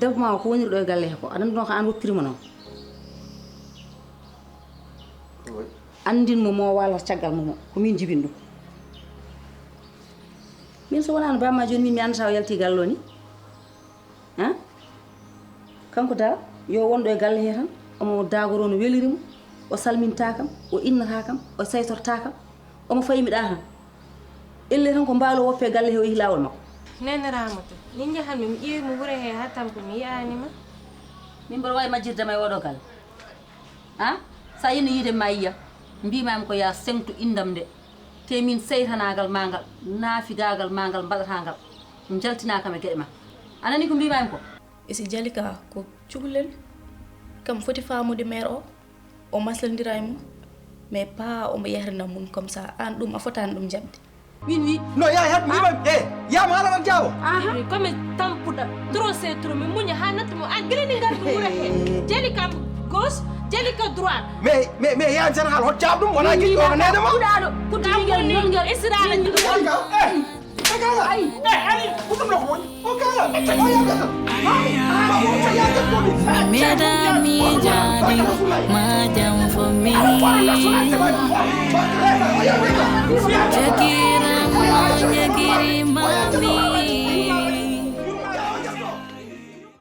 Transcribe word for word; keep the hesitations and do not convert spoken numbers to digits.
Debbo ma o ko woniri ɗo e galle he ko, aɗa anndi noon ko aan woppiri mo noon. Anndin mo mo waalata caggal mo, mo ko min jibini ɗum. Min so wonaano baaba ma jooni, min mi anndataa o yalti galle o ni. Han? Kanko da, yo wonɗo e galle he tan, omo daagoroo no weliri mo, o salmintaa kam, o innataa kam, o saytortaa kam, omo fayi mi ɗa tan. Ellee tan ko mbaalo woppe galle he o yehi laawol makko. Neene Raamatu, min njahanmi, mi ƴeewi mo wuro he haa tampi, mi yi'aani ma. Min mboɗo waawi majjirde ma e oɗo galle. An, so a yiɗno yiide ma yiya, mbiimaami ko ya seŋtu inndam nde. Te min seytanaagal ma ngal, naafigaagal ma ngal mbaɗataa ngal, njaltinaa kam e geɗe ma. A nanii ko mbiimaami ko? E si Jalika ko cukalel, kam foti faamude meer o, o maslondira e mum, mais pas omo yahrina mum comme ça, aan ɗum a fotaani ɗum jaɓde. Min wi. No, yaay, hat mbiimaami, eh, yaa ma haala tan jaawo. Aha. Comme tampuɗa, trop c'est trop, mi muña haa natti mo, aan gila ni ngarmi wuro he. Jalika gauche, Jalika droite. Mais, mais, mais yaa général, hot jaaɓ ɗum, wonaa giɗɗo ko neene ma? Kuɗaaɗo, kuɗaaɗo ngel, ngel, ngel, esiraala. Jalika, eh. Mesdames, miijaade ma jam for me.